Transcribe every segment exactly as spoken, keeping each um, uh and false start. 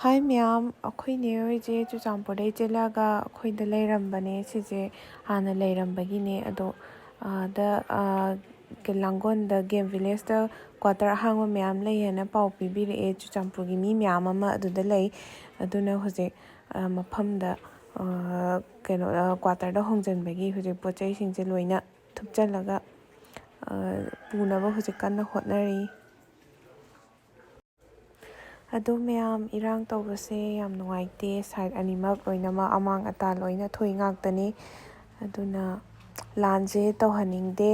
ꯍꯥꯏ ꯃꯌꯥꯝ, ꯑꯩꯈꯣꯏ ꯅꯦ ꯍꯣꯏꯁꯦ ꯆꯨꯔꯆꯥꯟꯄꯨꯔꯗꯩ ꯆꯦꯜꯂꯛꯑꯒ ꯑꯩꯈꯣꯏꯗ ꯂꯩꯔꯝꯕꯅꯦ꯫ ꯁꯤꯁꯦ ꯍꯥꯟꯅ ꯂꯩꯔꯝꯕꯒꯤꯅꯦ, ꯑꯗꯣ ꯑꯥꯗ, ꯑꯥ, ꯂꯥꯡꯒꯣꯜꯗ ꯒꯦꯝ ꯚꯤꯂꯦꯖꯇ ꯀ꯭ꯋꯥꯇꯔ ꯑꯍꯥꯡꯕ ꯃꯌꯥꯝ ꯂꯩ ꯍꯥꯏꯅ ꯄꯥꯎ ꯄꯤꯕꯤꯔꯛꯑꯦ꯫ ꯆꯨꯔꯆꯥꯟꯄꯨꯔꯒꯤ ꯃꯤ ꯃꯌꯥꯝ ꯑꯃ ꯑꯗꯨꯗ ꯂꯩ꯫ ꯑꯗꯨꯅ ꯍꯧꯖꯤꯛ, ꯑꯥ, ꯃꯐꯝꯗ, ꯑꯥ, ꯀꯩꯅꯣ, ꯑꯥ, ꯀ꯭ꯋꯥꯇꯔꯗ ꯍꯣꯡꯖꯤꯟꯕꯒꯤ ꯍꯧꯖꯤꯛ ꯄꯣꯠ ꯆꯩꯁꯤꯡꯁꯦ ꯂꯣꯏꯅ ꯊꯨꯞꯆꯜꯂꯒ, ꯑꯥ, ꯄꯨꯅꯕ ꯍꯧꯖꯤꯛ ꯀꯟꯅ ꯍꯣꯠꯅꯔꯤ꯫ ꯑꯗꯣ ꯃꯌꯥꯝ, ꯏꯔꯥꯡ ꯇꯧꯕꯁꯦ ꯌꯥꯝ ꯅꯨꯡꯉꯥꯏꯇꯦ꯫ ꯁꯥꯏꯠ ꯑꯅꯤꯃꯛ ꯂꯣꯏꯅꯃꯛ ꯑꯃꯥꯡ ꯑꯇꯥ ꯂꯣꯏꯅ ꯊꯣꯛꯏ ꯉꯥꯛꯇꯅꯤ꯫ ꯑꯗꯨꯅ ꯂꯥꯟꯁꯦ ꯇꯧꯍꯟꯅꯤꯡꯗꯦ,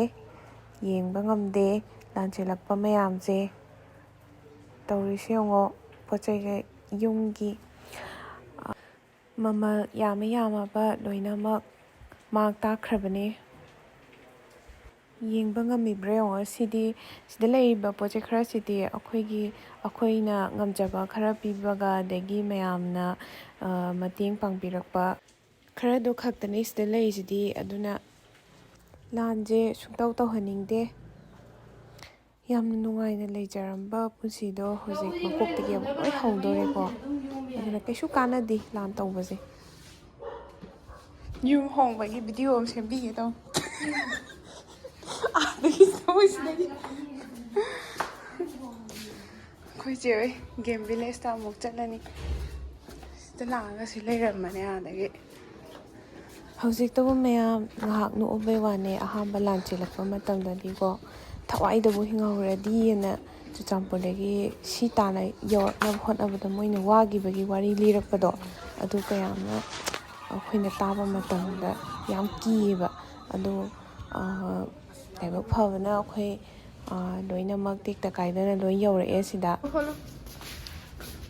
ꯌꯦꯡꯕ ꯉꯝꯗꯦ꯫ ꯂꯥꯟ ꯆꯦꯜꯂꯛꯄ ꯃꯌꯥꯝꯁꯦ ꯇꯧꯔꯤꯁꯦ ꯌꯦꯡꯉꯣ꯫ ꯄꯣꯠ ꯆꯩ ꯌꯨꯝꯒꯤ ꯃꯃꯜ ꯌꯥꯝꯃ ꯌꯥꯝꯃꯕ ꯂꯣꯏꯅꯃꯛ ꯃꯥꯡ ꯇꯥꯛꯈ꯭ꯔꯕꯅꯦ꯫ ꯌꯦꯡꯕ ꯉꯝꯃꯤꯕ꯭ꯔꯥ ꯌꯦꯡꯉꯣ꯫ ꯁꯤꯗꯤ, ꯁꯤꯗ ꯂꯩꯔꯤꯕ ꯄꯣꯠ ꯆꯩ ꯈꯔꯁꯤꯗꯤ ꯑꯩꯈꯣꯏꯒꯤ, ꯑꯩꯈꯣꯏꯅ ꯉꯝꯖꯕ ꯈꯔ ꯄꯤꯕꯒ, ꯑꯗꯒꯤ ꯃꯌꯥꯝꯅ, ꯑ, ꯃꯇꯦꯡ ꯄꯥꯡꯕꯤꯔꯛꯄ ꯈꯔꯗꯨ ꯈꯛꯇꯅꯤ ꯁꯤꯗ ꯂꯩꯔꯤꯁꯤꯗꯤ꯫ ꯑꯗꯨꯅ ꯂꯥꯟꯁꯦ ꯁꯨꯡꯇꯧ ꯇꯧꯍꯟꯅꯤꯡꯗꯦ꯫ ꯌꯥꯝꯅ ꯅꯨꯡꯉꯥꯏꯅ ꯂꯩꯖꯔꯝꯕ ꯄꯨꯟꯁꯤꯗꯣ ꯍꯧꯖꯤꯛ ꯃꯀꯣꯛꯇꯒꯤ ꯑꯃꯨꯛ ꯂꯣꯏ ꯍꯧꯗꯣꯔꯦꯀꯣ꯫ ꯑꯗꯨꯅ ꯀꯩꯁꯨ ꯀꯥꯟꯅꯗꯦ ꯂꯥꯟ ꯇꯧꯕꯁꯦ꯫ ꯌꯨꯝ ꯍꯣꯡꯕꯒꯤ ꯚꯤꯗꯤꯑꯣ ꯑꯃ ꯁꯦꯝꯕꯤꯒꯦ ꯇꯧ꯫ ꯑꯥꯗꯒꯤ ꯇꯧꯁꯤꯗꯒꯤ꯫ ꯑꯩꯈꯣꯏ ꯆꯦ ꯍꯣꯏ ꯒꯦꯝ ꯚꯤꯂꯦꯖꯇ ꯑꯃꯨꯛ ꯆꯠꯂꯅꯤ꯫ ꯁꯤꯗ ꯂꯥꯛꯑꯒ ꯁꯤ ꯂꯩꯔꯝꯕꯅꯦ ꯑꯥꯗꯒꯤ꯫ ꯍꯧꯖꯤꯛꯇꯕꯨ ꯃꯌꯥꯝ ꯉꯥꯏꯍꯥꯛ ꯅꯣꯛꯑꯕꯩ ꯋꯥꯅꯦ, ꯑꯍꯥꯟꯕ ꯂꯥꯟ ꯆꯦꯜꯂꯛꯄ ꯃꯇꯝꯗꯗꯤꯀꯣ, ꯊꯋꯥꯏꯗꯕꯨ ꯍꯤꯡꯍꯧꯔꯗꯤꯅ ꯆꯨꯔꯆꯥꯟꯄꯨꯔꯗꯒꯤ ꯁꯤ ꯇꯥꯟꯅ ꯌꯧꯔꯛꯅꯕ ꯍꯣꯠꯅꯕꯗ ꯃꯣꯏꯅ ꯋꯥꯈꯤꯕꯒꯤ ꯋꯥꯔꯤ ꯂꯤꯔꯛꯄꯗꯣ, ꯑꯗꯨ ꯀꯌꯥ ꯑꯃ ꯑꯩꯈꯣꯏꯅ ꯇꯥꯕ ꯃꯇꯝꯗ ꯌꯥꯝ ꯀꯤꯌꯦꯕ꯫ ꯑꯗꯣ, ꯑ, ꯂꯥꯏꯕꯛ ꯐꯕꯅ ꯑꯩꯈꯣꯏ, ꯑ, ꯂꯣꯏꯅꯃꯛ ꯇꯦꯛꯇ ꯀꯥꯏꯗꯅ ꯂꯣꯏ ꯌꯧꯔꯛꯑꯦ ꯁꯤꯗ꯫ ꯈꯣꯠꯂꯣ꯫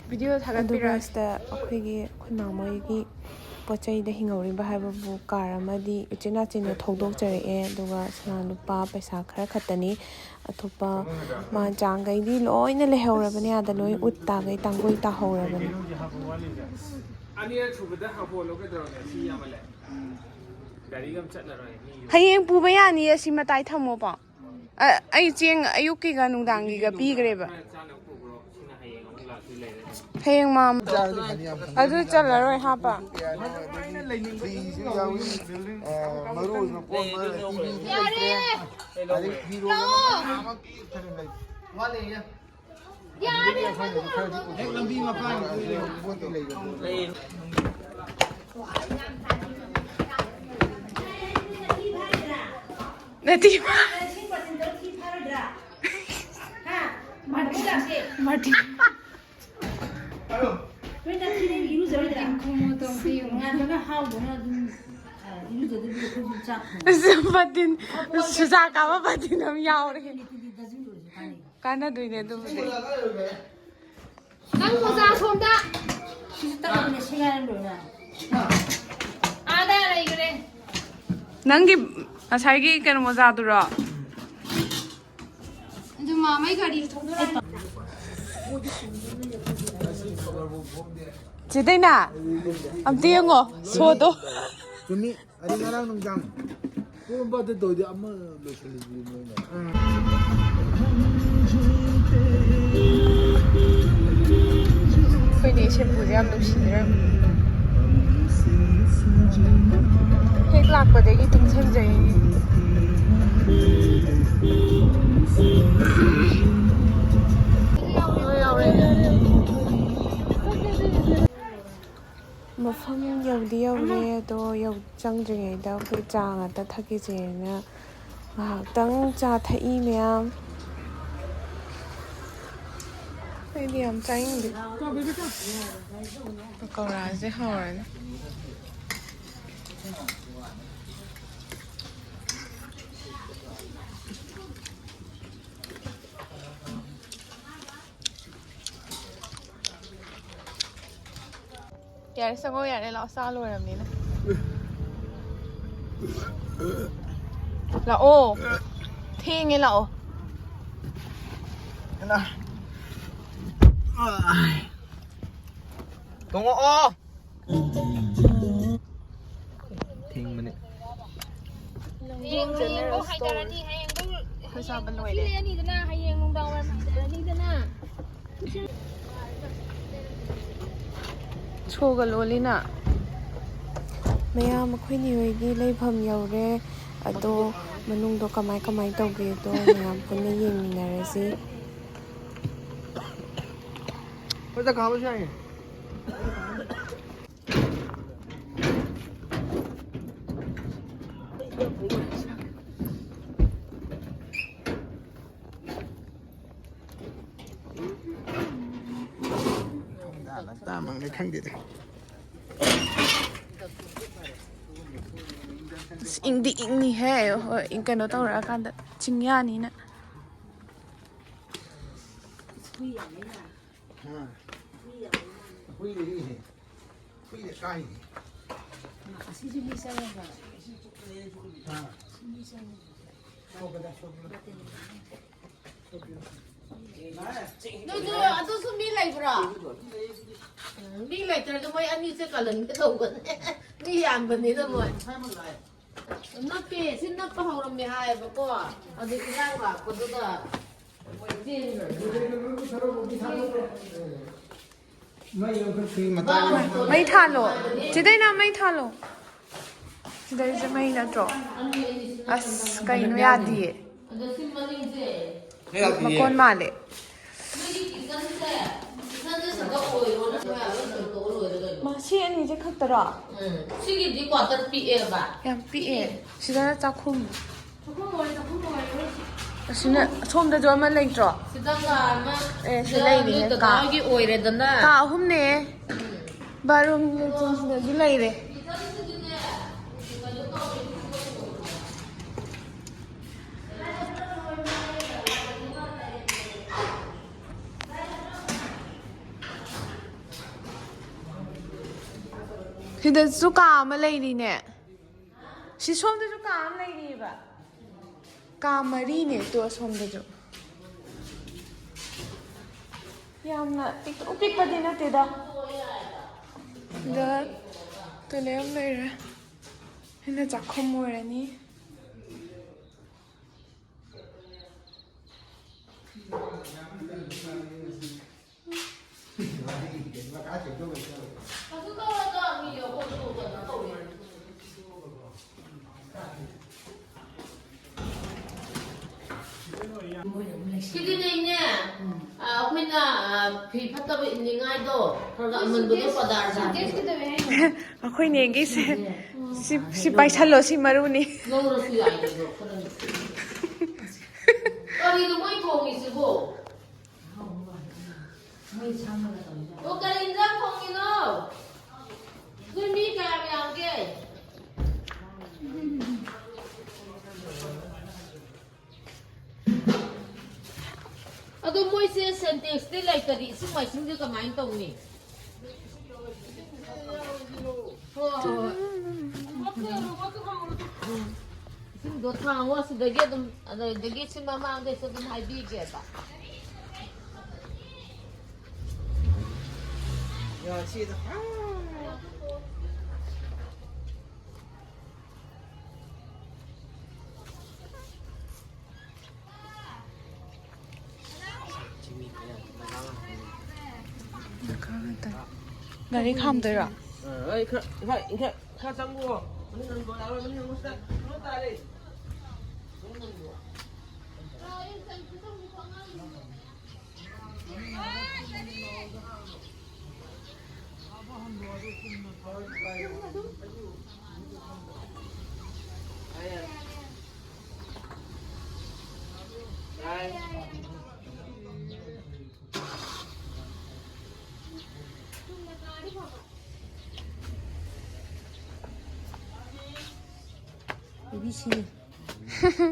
ꯚꯤꯗꯤꯑꯣ ꯑꯗꯨꯒ ꯊꯥꯒꯠꯄꯤꯔꯛꯑꯣ꯫ ꯁꯤꯗ ꯑꯩꯈꯣꯏꯒꯤ, ꯑꯩꯈꯣꯏ ꯃꯥꯃꯣꯏꯒꯤ ꯄꯣꯠ ꯆꯩꯗ ꯍꯤꯡꯍꯧꯔꯤꯕ ꯍꯥꯏꯕꯕꯨ ꯀꯥꯔ ꯑꯃꯗꯤ ꯎꯆꯤꯟ ꯅꯥꯆꯤꯟꯅ ꯊꯧꯗꯣꯛꯆꯔꯛꯑꯦ꯫ ꯑꯗꯨꯒ ꯁꯅꯥ ꯂꯨꯄꯥ ꯄꯩꯁꯥ ꯈꯔ ꯈꯛꯇꯅꯤ꯫ ꯑꯇꯣꯞꯄ ꯃꯥꯟ ꯆꯥꯡꯈꯩꯗꯤ ꯂꯣꯏꯅ ꯂꯩꯍꯧꯔꯕꯅꯦ, ꯑꯥꯗ ꯂꯣꯏ ꯎꯠ ꯇꯥꯈꯩ ꯇꯥꯡꯒꯣꯏ ꯇꯥꯍꯧꯔꯕꯅꯦ꯫ ꯑꯅꯤꯔꯛ ꯁꯨꯕꯗ ꯍꯥꯞꯄꯣꯜꯂꯣ ꯀꯩꯗꯧꯔꯒꯦ? ꯁꯤ ꯌꯥꯝꯃꯜꯂꯦ꯫ ꯒꯥꯔꯤꯒ ꯑꯃ ꯆꯠꯂꯔꯣꯏ꯫ ꯃꯤ ꯌꯨꯝ ꯍꯌꯦꯡ ꯄꯨꯕ ꯌꯥꯅꯤꯌꯦ, ꯁꯤ ꯃꯇꯥꯏ ꯊꯝꯃꯣꯕꯣ꯫ ꯑ-, ꯑꯩ ꯆꯦꯡ ꯑꯌꯨꯛꯀꯤꯒ ꯅꯨꯡꯗꯥꯡꯒꯤꯒ ꯄꯤꯈ꯭ꯔꯦꯕ꯫ ꯈꯔ ꯆꯥꯅꯕ ꯄꯨꯈ꯭ꯔꯣ꯫ ꯁꯤꯅ ꯍꯌꯦꯡ ꯃꯥꯝ ꯑꯗꯨ ꯆꯜꯂꯔꯣꯏ ꯍꯥꯞꯄ꯫ ꯐꯤꯁꯨ ꯌꯥꯎꯏ꯫ ꯑ, ꯃꯔꯨ ꯑꯣꯏꯕ ꯄꯣꯠ ꯑꯃ ꯇꯤꯚꯤꯗꯤ ꯂꯩꯇ꯭ꯔꯦ꯫ ꯑꯗꯩ ꯐꯤꯔꯣꯜ ꯑꯃ ꯄꯤꯛ ꯊꯟꯅ ꯂꯩ꯫ ꯌꯥꯔꯦ, ꯑꯗꯨ ꯍꯦꯛ ꯂꯝꯕꯤ ꯃꯄꯥꯟ ꯄꯣꯠꯇꯤ ꯂꯩꯕ꯫ ꯅꯠꯇꯦ꯫ ꯃꯥꯔꯇꯤꯟ꯫ ꯅꯣꯏ ꯅꯥꯊꯤꯅ ꯏꯔꯨꯖꯔꯣꯏꯗ꯭ꯔꯥ? ꯃꯥꯔꯇꯤꯟ ꯈꯨꯝꯃꯣ ꯇꯧꯗꯦ ꯌꯦꯡꯉꯣ꯫ ꯉꯥꯟꯕꯒ ꯍꯥꯎꯗꯅ ꯑꯗꯨꯝ, ꯑ, ꯏꯔꯨꯖꯗꯕꯤꯗ ꯑꯩꯈꯣꯏꯁꯨ ꯆꯥꯛ ꯊꯣꯡꯉꯦ꯫ ꯃꯥꯔꯇꯤꯟ ꯁꯨꯖꯥ ꯀꯥꯕ ꯃꯥꯔꯇꯤꯟ ꯑꯃ ꯌꯥꯎꯔꯦ꯫ ꯅꯨꯃꯤꯠꯇꯨꯗꯤ ꯗꯁꯕꯤꯟ ꯑꯣꯏꯔꯁꯨ ꯀꯥꯟꯅꯩ꯫ ꯀꯥꯟꯅꯗꯣꯏꯅꯦ ꯑꯗꯨꯕꯨꯗꯤ꯫ ꯅꯪ ꯃꯣꯖꯥ ꯁꯣꯝꯗ꯫ ꯁꯤꯁꯨ ꯇꯛꯑꯒꯅꯦ ꯁꯦꯒꯥꯏꯔ ꯂꯣꯏꯔꯦ꯫ ꯑꯥꯗ ꯂꯩꯈ꯭ꯔꯦ꯫ ꯅꯪꯒꯤ ꯉꯁꯥꯏꯒꯤ ꯀꯩꯅꯣ ꯃꯣꯖꯥꯗꯨꯔꯣ? ꯑꯗꯨ ꯃꯥꯃꯩ ꯒꯥꯔꯤ ꯊꯧꯗꯣꯔꯛꯑꯅꯤ꯫ ꯆꯦ ꯗꯥꯏꯅꯥ, ꯑꯝꯇ ꯌꯦꯡꯉꯣ, ꯁꯣꯗꯣ꯫ ꯆꯨꯝꯃꯤ꯫ ꯑꯗꯩ ꯉꯔꯥꯡ ꯅꯨꯡꯗꯥꯡ ꯄꯨꯝꯕꯗ ꯇꯧꯗꯤ ꯑꯃ ꯂꯣꯏꯁꯤꯜꯂꯤꯗꯤ ꯃꯣꯏꯅ꯫ ꯑꯩꯈꯣꯏꯅꯦ ꯁꯦꯝꯄꯨꯁꯦ ꯌꯥꯝ ꯅꯨꯡꯁꯤꯗ꯭ꯔꯥ? ꯍꯦꯛ ꯂꯥꯛꯄꯗꯒꯤ ꯇꯨꯡꯁꯤꯟꯖꯩ꯫ ꯃꯐꯝ ꯌꯧꯗꯤ ꯌꯧꯔꯦ, ꯑꯗꯣ ꯌꯧ-, ꯆꯪꯗ꯭ꯔꯤꯉꯩꯗ ꯑꯩꯈꯣꯏ ꯆꯥ ꯉꯥꯛꯇ ꯊꯛꯈꯤꯁꯦꯅ ꯉꯥꯏꯍꯥꯛꯇꯪ ꯆꯥ ꯊꯛꯏ ꯃꯌꯥꯝ꯫ ꯑꯩꯗꯤ ꯌꯥꯝ ꯆꯥꯅꯤꯡꯗꯦ꯫ ꯄꯀꯧꯔꯥꯁꯦ ꯍꯧꯔꯅꯤ꯫ ꯌꯥꯔꯦ, ꯆꯪꯉꯣ, ꯌꯥꯔꯦ, ꯂꯥꯛꯑꯣ, ꯆꯥ ꯂꯣꯏꯔꯕꯅꯤꯅ꯫ ꯂꯥꯛꯑꯣ, ꯊꯦꯡꯉꯦ, ꯂꯥꯛꯑꯣ꯫ ꯇꯣꯡꯉꯛꯑꯣ꯫ ꯊꯦꯡꯕꯅꯦ꯫ ꯍꯌꯦꯡ, ꯍꯌꯦꯡꯐꯧ ꯍꯥꯏꯊꯔꯅꯤ, ꯍꯌꯦꯡꯐꯧ꯫ ꯑꯩꯈꯣꯏ ꯆꯥꯕ ꯂꯣꯏꯔꯦ꯫ ꯉꯁꯤ ꯂꯩꯔꯅꯤꯗꯅ, ꯍꯌꯦꯡ ꯅꯨꯡꯗꯥꯡ ꯋꯥꯏꯔꯝ ꯍꯥꯏꯊꯔꯅꯤꯗꯅ꯫ ꯁꯣꯒ ꯂꯣꯜꯂꯤꯅ꯫ ꯃꯌꯥꯝ, ꯑꯩꯈꯣꯏ ꯅꯦ ꯍꯣꯏꯒꯤ ꯂꯩꯐꯝ ꯌꯧꯔꯦ꯫ ꯑꯗꯣ ꯃꯅꯨꯡꯗꯣ ꯀꯃꯥꯏ ꯀꯃꯥꯏ ꯇꯧꯒꯦꯗꯣ ꯃꯌꯥꯝ ꯄꯨꯟꯅ ꯌꯦꯡꯃꯤꯟꯅꯔꯁꯤ꯫ ꯇꯥꯃꯪꯅ ꯈꯪꯗꯦꯗ꯫ ꯑꯁ, ꯏꯪꯗꯤ ꯏꯪꯅꯤꯍꯦ꯫ ꯍꯣꯏ, ꯏꯪ-, ꯀꯩꯅꯣ ꯇꯧꯔꯛꯑꯀꯥꯟꯗ ꯆꯤꯡꯌꯥꯅꯤꯅ꯫ ꯍꯥ? ꯍꯨꯏ ꯂꯩꯔꯤꯍꯦ꯫ ꯍꯨꯏꯅ ꯀꯥꯏꯅꯦ꯫ ꯑꯁꯤꯁꯨ ꯃꯤ ꯆꯪꯉꯒ꯫ ꯍꯥ? ꯁꯤ ꯃꯤ ꯆꯪꯉꯒ꯫ ꯁꯣꯛꯀꯗ, ꯁꯣꯛꯀꯗ꯫ ꯅꯣꯏꯁꯨ ꯑꯗꯨꯁꯨ ꯃꯤ ꯂꯩꯕ꯭ꯔꯣ? ꯎꯝ, ꯃꯤ ꯂꯩꯇ꯭ꯔꯗꯤ ꯃꯣꯏ ꯑꯅꯤꯁꯦ ꯀꯜꯍꯟꯒꯦ ꯇꯧꯕꯅꯦ꯫ ꯃꯤ ꯌꯥꯝꯕꯅꯤꯅ ꯃꯣꯏ꯫ ꯅꯠꯇꯦ, ꯁꯤ ꯅꯞꯄ ꯍꯧꯔꯝꯃꯦ ꯍꯥꯏꯌꯦꯕꯀꯣ꯫ ꯑꯗꯨ ꯏꯔꯥꯡ ꯂꯥꯛꯄꯗꯨꯗ ꯃꯣꯏ ꯆꯦꯟꯈ꯭ꯔꯦ꯫ ꯃꯩ ꯊꯥꯜꯂꯣ꯫ ꯆꯦ ꯗꯥꯏꯅꯥ, ꯃꯩ ꯊꯥꯜꯂꯣ꯫ ꯁꯤꯗꯩꯁꯦ ꯃꯩ ꯅꯠꯇ꯭ꯔꯣ? ꯑꯁ, ꯀꯩꯅꯣ ꯌꯥꯗꯤꯌꯦ꯫ ꯃꯀꯣꯟ ꯃꯥꯜꯂꯦ꯫ ꯃꯥ ꯁꯤ ꯑꯅꯤꯁꯦ ꯈꯛꯇꯔꯣ? ꯎꯝ꯫ ꯁꯤꯒꯤꯗꯤ quarter ꯄꯤꯛꯑꯦꯕ꯫ ꯌꯥꯝ ꯄꯤꯛꯑꯦ꯫ ꯁꯤꯗꯅ ꯆꯥꯛꯈꯨꯝ꯫ ꯑꯁꯤꯅ ꯁꯣꯝꯗꯁꯨ ꯑꯃ ꯂꯩꯇ꯭ꯔꯣ? ꯁꯤꯗ ꯀꯥ ꯑꯃ, ꯑꯦ, ꯁꯤ ꯁꯤꯗ ꯂꯩꯔꯤꯅꯦ, ꯅꯣꯏ ꯀꯥ꯫ ꯗꯗꯥꯒꯤ ꯑꯣꯏꯔꯦꯗꯅ꯫ ꯀꯥ ꯑꯍꯨꯝꯅꯦ꯫ ꯎꯝ꯫ Bathroom ꯂꯩꯇ꯭ꯔꯣ? ꯁꯤꯗꯁꯨ ꯂꯩꯔꯦ꯫ ꯁꯤꯗꯁꯨ ꯀꯥ ꯑꯃ ꯂꯩꯔꯤꯅꯦ꯫ ꯁꯤ ꯁꯣꯝꯗꯁꯨ ꯀꯥ ꯑꯃ ꯂꯩꯔꯤꯑꯕ꯫ ꯀꯥ ꯃꯔꯤꯅꯦ ꯇꯣ ꯑꯁꯣꯝꯗꯁꯨ꯫ ꯌꯥꯝꯅ ꯄꯤꯛꯇ꯭ꯔꯨ ꯄꯤꯛꯄꯗꯤ ꯅꯠꯇꯦꯗ꯫ ꯁꯤꯗ toilet ꯑꯃ ꯂꯩꯔꯦ꯫ ꯁꯤꯅ ꯆꯥꯛꯈꯨꯝ ꯑꯣꯏꯔꯅꯤ꯫ ꯑꯗꯨ ꯇꯧꯔꯒ ꯃꯤ ꯑꯩꯈꯣꯏꯁꯨ ꯀꯩꯅꯣ ꯇꯧꯋꯦ꯫ ꯁꯤꯗꯤꯅꯦ, ꯏꯅꯦ, ꯑ, ꯑꯩꯈꯣꯏꯅ, ꯑ, ꯐꯤ ꯐꯠꯇꯕ ꯏꯟꯅꯤꯡꯉꯥꯏꯗꯣ, ꯈꯔ ꯈꯔ ꯑꯃꯟꯕꯗꯣ ꯄꯗꯥꯔ ꯁꯥꯗꯣꯏꯕ꯫ ꯑꯩꯈꯣꯏ ꯅꯦꯒꯤꯁꯦ ꯁꯤ, ꯁꯤ ꯄꯥꯏꯁꯜꯂꯣ, ꯁꯤ ꯃꯔꯨꯅꯤ꯫ ꯂꯧꯔꯁꯨ ꯌꯥꯏꯗꯣ, ꯈꯔ꯫ ꯀꯔꯤꯅꯣ ꯃꯣꯏ ꯊꯣꯡꯉꯤꯁꯤꯕꯣ? ꯑꯣ, ꯀꯔꯤ ꯏꯟꯖꯥꯡ ꯊꯣꯡꯉꯤꯅꯣ? ꯅꯣꯏ ꯃꯤ ꯀꯌꯥꯝ ꯌꯥꯝꯒꯦ? ꯑꯗꯣ ꯃꯣꯏꯁꯦ ꯁꯦꯟꯇꯦꯛꯁꯇꯤ ꯂꯩꯇꯗꯤ ꯏꯁꯤꯡ ꯃꯥꯏꯁꯤꯡꯁꯦ ꯀꯃꯥꯏꯅ ꯇꯧꯅꯤ? ꯍꯣꯏ, ꯍꯣꯏ, ꯍꯣꯏ꯫ ꯏꯁꯤꯡꯗꯣ ꯊꯥꯡꯉꯣ ꯑꯁꯤꯗꯒꯤ ꯑꯗꯨꯝ, ꯑꯗꯒꯤ ꯁꯤ ꯃꯃꯥꯡꯗꯩꯁꯨ ꯑꯗꯨꯝ ꯍꯥꯏꯕꯤꯒꯦꯕ꯫ ꯒꯥꯔꯤ ꯈꯥꯝꯗꯣꯏꯔꯣ? ꯑ, ꯑꯩ ꯈꯔ, ꯈꯔ, ꯈꯔ, ꯈꯔ ꯆꯪꯉꯣ꯫ ꯃꯅꯤꯡ ꯍꯟꯕ ꯌꯥꯔꯣꯏ, ꯃꯅꯤꯡ ꯍꯟꯕꯁꯤꯗ ꯀꯩꯅꯣ ꯇꯥꯔꯦ꯫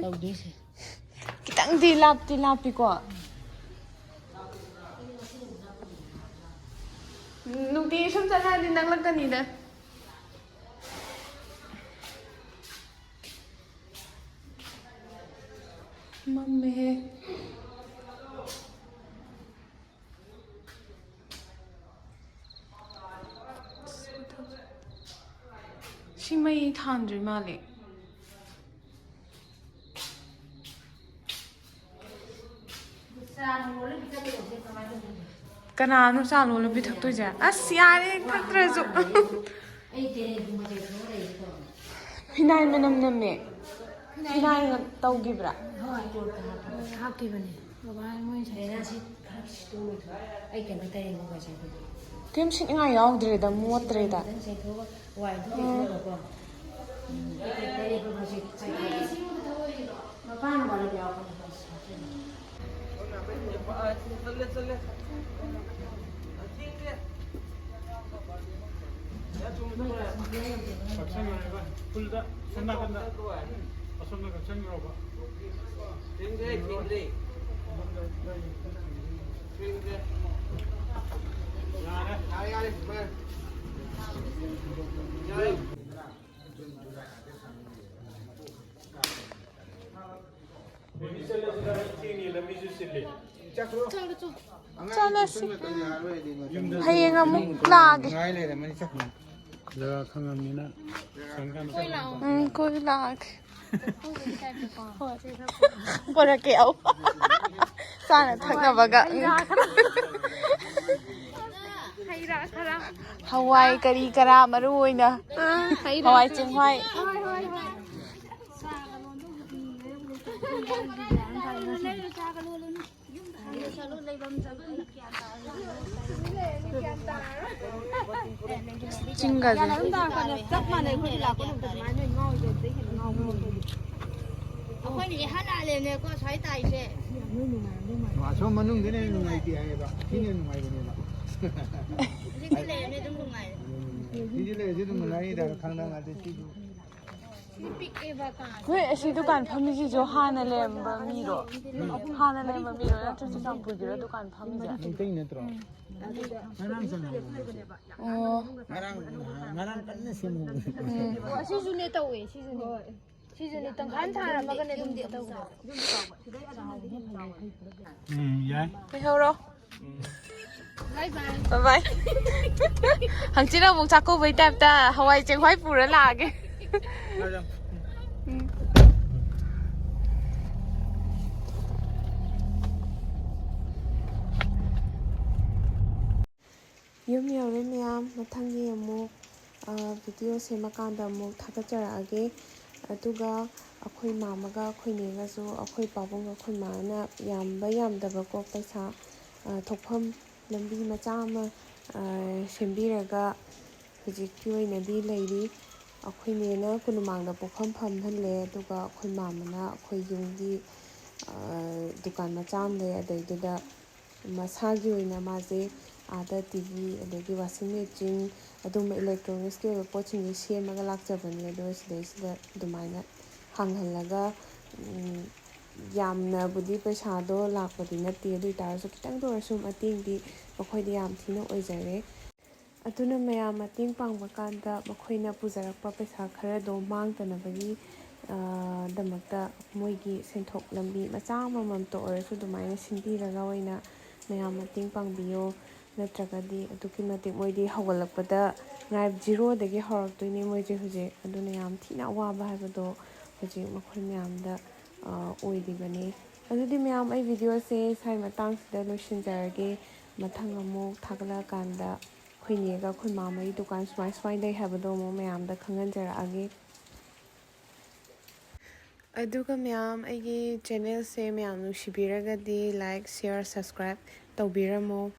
ꯇꯧꯗꯣꯏꯁꯦ꯫ ꯈꯤꯇꯪꯗꯤ ꯂꯥꯞꯇꯤ ꯂꯥꯞꯄꯤꯀꯣ꯫ ꯅꯨꯡꯇꯤ ꯁꯨꯝ ꯆꯠꯂꯛꯑꯗꯤ ꯅꯛꯂꯛꯀꯅꯤꯗ꯫ ꯃꯝꯃꯦꯍꯦ꯫ ꯁꯤ ꯃꯩ ꯊꯥꯟꯗ꯭ꯔꯤ ꯃꯥꯜꯂꯦ꯫ ꯀꯅꯥꯅꯣ ꯆꯥ ꯂꯣꯜꯂ ꯄꯤꯊꯛꯇꯣꯏꯁꯦ? ꯑꯁ, ꯌꯥꯔꯦ, ꯊꯛꯇ꯭ꯔꯁꯨ꯫ ꯐꯤꯅꯥꯏ ꯃꯅꯝ ꯅꯝꯃꯦ꯫ ꯐꯤꯅꯥꯏꯒ ꯇꯧꯈꯤꯕ꯭ꯔꯥ? ꯍꯣꯏ, ꯍꯥꯞꯈꯤꯕꯅꯦ꯫ ꯕꯕꯥ ꯃꯣꯏ ꯉꯁꯥꯏ ꯂꯥꯏꯅꯥꯁꯤ ꯈꯔ ꯁꯤꯠꯇꯣꯛꯑꯣ꯫ ꯑꯩ ꯀꯩꯅꯣ ꯇꯧꯔꯦ, ꯃꯣꯕꯥꯏꯜꯁꯦ ꯑꯩꯈꯣꯏꯗꯤ꯫ ꯀꯩꯝ ꯁꯤꯠꯅꯤꯡꯉꯥꯏ ꯌꯥꯎꯗ꯭ꯔꯦꯗ, ꯃꯣꯠꯇ꯭ꯔꯦꯗ꯫ ꯈꯤꯇꯪ ꯆꯥꯏꯊꯣꯛꯑꯒ ꯋꯥꯏꯗꯣ ꯎꯝ꯫ ꯇꯩꯊꯣꯛꯑꯒꯀꯣ꯫ ꯎꯝ, ꯑꯩ ꯇꯩꯔꯦ, ꯑꯩꯈꯣꯏ ꯍꯧꯖꯤꯛ ꯆꯥꯏꯊꯣꯛꯑꯦ꯫ ꯃꯄꯥꯟ ꯋꯥꯏꯔꯗꯤ ꯌꯥꯎꯔꯛꯀꯅꯤ꯫ ꯆꯠꯂꯦ, ꯆꯠꯂꯦ꯫ ꯀꯛꯁꯟꯈ꯭ꯔꯦꯕ꯫ ꯐꯨꯜꯗ ꯁꯣꯝ ꯅꯥꯀꯟꯗ꯫ ꯑꯁꯣꯝꯗ ꯀꯛꯁꯟꯈ꯭ꯔꯣꯕ꯫ ꯌꯥꯔꯦ꯫ ꯌꯥꯔꯦ, ꯌꯥꯔꯦ, ꯃꯥꯅꯦ꯫ ꯌꯥꯔꯦ꯫ ꯆꯠꯂꯁꯤ꯫ ꯆꯠꯂꯁꯤ꯫ ꯍꯌꯦꯡ ꯑꯃꯨꯛ ꯂꯥꯛꯑꯒꯦ꯫ ꯉꯥꯏ ꯂꯩꯔꯝꯃꯅꯤ, ꯆꯠꯈ꯭ꯔꯣ꯫ ꯖꯒꯥ ꯈꯪꯉꯝꯅꯤꯅ ꯁꯪꯀꯥꯟꯗ꯫ ꯎꯝ, ꯀꯣꯏꯕ ꯂꯥꯛꯑꯒꯦ꯫ ꯍꯣꯏ꯫ ꯄꯣꯔꯛꯀꯦ, ꯑꯧ꯫ ꯆꯥꯅ ꯊꯛꯅꯕꯒ꯫ ꯍꯩ ꯔꯥ ꯈꯔ꯫ ꯍꯋꯥꯏ ꯀꯔꯤ ꯀꯔꯥ ꯃꯔꯨ ꯑꯣꯏꯅ꯫ ꯍꯩ ꯔꯥ ꯍꯋꯥꯏ ꯈꯔ꯫ ꯆꯦꯡꯋꯥꯏ꯫ ꯍꯣꯏ, ꯍꯣꯏ, ꯍꯣꯏ꯫ ꯆꯤꯡꯒꯁꯦ꯫ ꯆꯞ ꯃꯥꯟꯅꯩ, ꯑꯩꯈꯣꯏꯗꯤ ꯂꯥꯛꯄ ꯅꯨꯃꯤꯠꯇ ꯑꯗꯨꯃꯥꯏꯅ ꯅꯣꯏ ꯉꯥꯎꯔꯤꯗꯣ ꯑꯗꯨꯗꯩ ꯍꯦꯟꯅ ꯉꯥꯎꯕ ꯅꯠꯇꯦ꯫ ꯑꯩꯈꯣꯏꯅ ꯏꯍꯥꯟ ꯍꯥꯜꯂꯦꯅꯦꯀꯣ ꯁ꯭ꯋꯥꯏ ꯇꯥꯏꯁꯦ꯫ ꯑꯁꯣꯝ ꯃꯅꯨꯡꯗꯅ ꯍꯦꯟꯅ ꯅꯨꯡꯉꯥꯏꯇꯦ ꯍꯥꯏꯌꯦꯕ, ꯁꯤꯅ ꯍꯦꯟꯅ ꯅꯨꯡꯉꯥꯏꯕꯅꯦꯕ꯫ ꯍꯧꯖꯤꯛꯇꯤ ꯂꯩꯔꯗꯤ ꯑꯗꯨꯝ ꯅꯨꯡꯉꯥꯏꯔꯦ꯫ ꯁꯤꯗꯤ ꯂꯩꯔꯗꯤ ꯑꯗꯨꯝ ꯅꯨꯡꯉꯥꯏꯅꯤꯗ, ꯈꯪꯅ ꯉꯥꯛꯇ ꯁꯤꯁꯨ꯫ ꯅꯣꯏ ꯑꯁꯤ ꯗꯨꯀꯥꯟ ꯐꯝꯃꯤꯁꯤꯁꯨ ꯍꯥꯟꯅ ꯂꯩꯔꯝꯕ ꯃꯤꯔꯣ? ꯍꯥꯟꯅ ꯂꯩꯔꯝꯕ ꯃꯤꯔꯣ ꯅꯠꯇ꯭ꯔ ꯆꯨꯔꯆꯥꯟꯄꯨꯔꯒꯤꯔꯣ ꯗꯨꯀꯥꯟ ꯐꯝꯃꯤꯁꯦ? ꯃꯩꯇꯩ ꯅꯠꯇ꯭ꯔꯣ? ꯉꯔꯥꯡ ꯆꯪꯉꯛꯄꯅꯦ꯫ ꯑꯣ꯫ ꯉꯔꯥꯡ, ꯉꯔꯥꯡ ꯀꯟꯅ ꯁꯦꯝꯍꯧꯕꯅꯦ꯫ ꯎꯝ꯫ ꯑꯣ, ꯑꯁꯤꯁꯨꯅꯦ ꯇꯧꯋꯦ, ꯁꯤꯁꯨꯅꯦ꯫ ꯁꯤꯁꯨꯅꯦ, ꯇꯪꯈꯥꯏ ꯑꯃ ꯊꯥꯔꯝꯃꯒꯅꯦ ꯑꯗꯨꯝ ꯇꯧꯕ꯫ ꯎꯝ, ꯌꯥꯏ꯫ ꯂꯩꯍꯧꯔꯣ꯫ ꯕꯥꯏ ꯕꯥꯏ꯫ ꯕꯥꯏ ꯕꯥꯏ꯫ ꯍꯪꯆꯤꯠ ꯑꯃꯨꯛ ꯆꯥꯛꯀꯧꯕꯩ ꯇꯥꯏꯞꯇ ꯍꯋꯥꯏ ꯆꯦꯡꯋꯥꯏ ꯄꯨꯔ ꯂꯥꯛꯑꯒꯦ꯫ ꯎꯝ꯫ ꯌꯨꯝ ꯌꯧꯔꯦ ꯃꯌꯥꯝ, ꯃꯊꯪꯒꯤ ꯑꯃꯨꯛ ꯚꯤꯗꯤꯑꯣ ꯁꯦꯝꯃꯀꯥꯟꯗ ꯑꯃꯨꯛ ꯊꯥꯒꯠꯆꯔꯛꯑꯒꯦ꯫ ꯑꯗꯨꯒ ꯑꯩꯈꯣꯏ ꯃꯥꯃꯒ ꯑꯩꯈꯣꯏ ꯅꯦꯒꯁꯨ ꯑꯩꯈꯣꯏ ꯄꯥꯕꯨꯡꯒ ꯑꯩꯈꯣꯏ ꯃꯥꯅ ꯌꯥꯝꯕ ꯌꯥꯝꯗꯕꯀꯣ ꯄꯩꯁꯥ ꯊꯣꯛꯐꯝ ꯂꯝꯕꯤ ꯃꯆꯥ ꯑꯃ ꯁꯦꯝꯕꯤꯔꯒ ꯍꯧꯖꯤꯛꯀꯤ ꯑꯣꯏꯅꯗꯤ ꯂꯩꯔꯤ꯫ ꯑꯩꯈꯣꯏ ꯅꯦꯅ ꯀꯣꯅꯨꯡꯃꯥꯡꯗ ꯄꯣꯠꯐꯝ ꯐꯝꯍꯜꯂꯦ, ꯑꯗꯨꯒ ꯑꯩꯈꯣꯏ ꯃꯥꯃꯅ ꯑꯩꯈꯣꯏ ꯌꯨꯝꯒꯤ ꯗꯨꯀꯥꯟ ꯃꯆꯥ ꯑꯃ ꯂꯩ, ꯑꯗꯩꯗꯨꯗ ꯃꯁꯥꯒꯤ ꯑꯣꯏꯅ ꯃꯥꯁꯦ ꯑꯥꯗ ꯇꯤ ꯚꯤ ꯑꯗꯒꯤ ꯋꯥꯁꯤꯡ ꯃꯦꯆꯤꯟ, ꯑꯗꯨꯝꯕ ꯏꯂꯦꯛꯇ꯭ꯔꯣꯅꯤꯛꯁꯀꯤ ꯑꯣꯏꯕ ꯄꯣꯠꯁꯤꯡꯁꯦ ꯁꯦꯝꯃꯒ ꯂꯥꯛꯆꯕꯅꯤ꯫ ꯑꯗꯨꯒ ꯁꯤꯗꯩꯁꯤꯗ ꯑꯗꯨꯃꯥꯏꯅ ꯍꯥꯡꯍꯜꯂꯒ ꯌꯥꯝꯅꯕꯨꯗꯤ ꯄꯩꯁꯥꯗꯣ ꯂꯥꯛꯄꯗꯤ ꯅꯠꯇꯦ, ꯑꯗꯨ ꯑꯣꯏꯇꯥꯔꯁꯨ ꯈꯤꯇꯪꯗ ꯑꯣꯏꯔꯁꯨ ꯃꯇꯦꯡꯗꯤ ꯃꯈꯣꯏꯗ ꯌꯥꯝ ꯊꯤꯅ ꯑꯣꯏꯖꯔꯦ꯫ ꯑꯗꯨꯅ ꯃꯌꯥꯝ ꯃꯇꯦꯡ ꯄꯥꯡꯕ ꯀꯥꯟꯗ ꯃꯈꯣꯏꯅ ꯄꯨꯖꯔꯛꯄ ꯄꯩꯁꯥ ꯈꯔꯗꯣ ꯃꯥꯡꯗꯅꯕꯒꯤ ꯗꯃꯛꯇ ꯃꯣꯏꯒꯤ ꯁꯦꯟꯊꯣꯛ ꯂꯝꯕꯤ ꯃꯆꯥ ꯑꯃꯃꯝꯇ ꯑꯣꯏꯔꯁꯨ ꯑꯗꯨꯃꯥꯏꯅ ꯁꯤꯟꯕꯤꯔꯒ ꯑꯣꯏꯅ ꯃꯌꯥꯝ ꯃꯇꯦꯡ ꯄꯥꯡꯕꯤꯌꯣ꯫ ꯅꯠꯇ꯭ꯔꯒꯗꯤ ꯑꯗꯨꯛꯀꯤ ꯃꯇꯤꯛ ꯃꯣꯏꯗꯤ ꯍꯧꯒꯠꯂꯛꯄꯗ ꯉꯥꯏ ꯖꯤꯔꯣꯗꯒꯤ ꯍꯧꯔꯛꯇꯣꯏꯅꯦ ꯃꯣꯏꯁꯦ ꯍꯧꯖꯤꯛ꯫ ꯑꯗꯨꯅ ꯌꯥꯝ ꯊꯤꯅ ꯑꯋꯥꯕ ꯍꯥꯏꯕꯗꯣ ꯍꯧꯖꯤꯛ ꯃꯈꯣꯏ ꯃꯌꯥꯝꯗ ꯑꯣꯏꯔꯤꯕꯅꯤ꯫ ꯑꯗꯨꯗꯤ ꯃꯌꯥꯝ, ꯑꯩ ꯚꯤꯗꯤꯑꯣꯁꯦ ꯁ꯭ꯋꯥꯏ ꯃꯇꯥꯡꯁꯤꯗ ꯂꯣꯏꯁꯤꯟꯖꯔꯒꯦ꯫ ꯃꯊꯪ ꯑꯃꯨꯛ ꯊꯥꯒꯠꯂꯛꯑꯀꯥꯟꯗ ꯑꯩꯈꯣꯏ ꯅꯦꯒ ꯑꯩꯈꯣꯏ ꯃꯥꯃꯒꯤ ꯗꯨꯀꯥꯟ ꯁꯨꯃꯥꯏ ꯁꯨꯃꯥꯏꯅ ꯂꯩ ꯍꯥꯏꯕꯗꯣ ꯑꯃꯨꯛ ꯃꯌꯥꯝꯗ ꯈꯪꯍꯟꯖꯔꯛꯑꯒꯦ꯫ ꯑꯗꯨꯒ ꯃꯌꯥꯝ, ꯑꯩꯒꯤ ꯆꯦꯅꯦꯜꯁꯦ ꯃꯌꯥꯝ ꯅꯨꯡꯁꯤꯕꯤꯔꯒꯗꯤ like, share, subscribe ꯇꯧꯕꯤꯔꯝꯃꯣ꯫